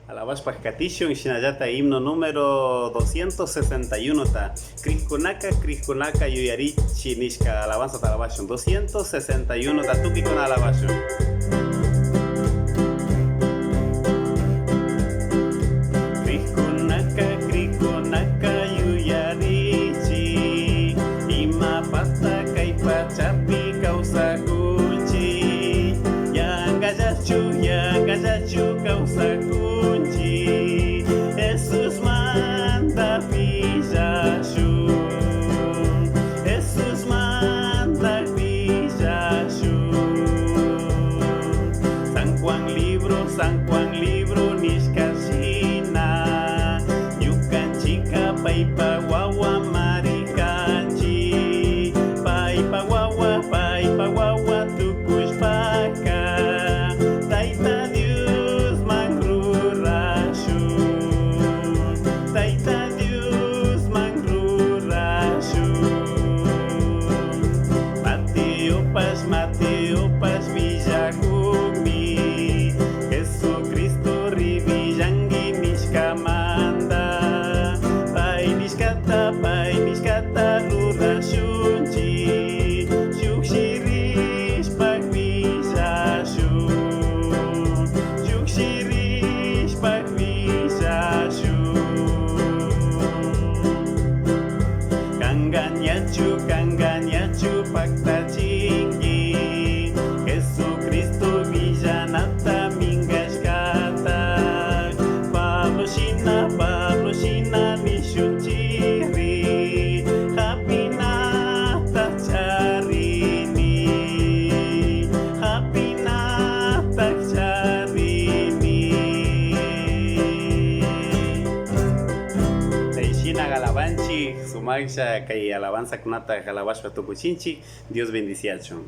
Alabashpa katishun shinallata himno número 261 ta Crijcunaca crijcunaca yuyarichi nishka alabanza ta alabashun 261 ta tukikuna alabashun. Crijcunaca crijcunaca yuyarichi imapata kay pachapi kawsakunchi yangallachu yangallachu kawsakunchi Jesusmanta villashun Jesusmanta villashun San Juan libro San Juan libro nishka shina ñukanchika paypa wawa marikanchi paypa wawa paypa wawa tukushpaka Tayta Diosman rurashun Tayta Diosman rurashun Mateopash Mateopash villakukmi Jesucristo rivillanki nishkamanta pay nishkata pay nishkata rurashunchi llukshirishpak villashun llukshirishpak villashun Kangañachu kangañachu paktachinki Jesucristo villanata minkashkata Pablo shina Pablo shina nishunchiri Hapinata charini Hapinata charini Chay shina alabanchik sumaklla kay alabanzakunata alabashpa tukuchinchik Dios bendiciachun.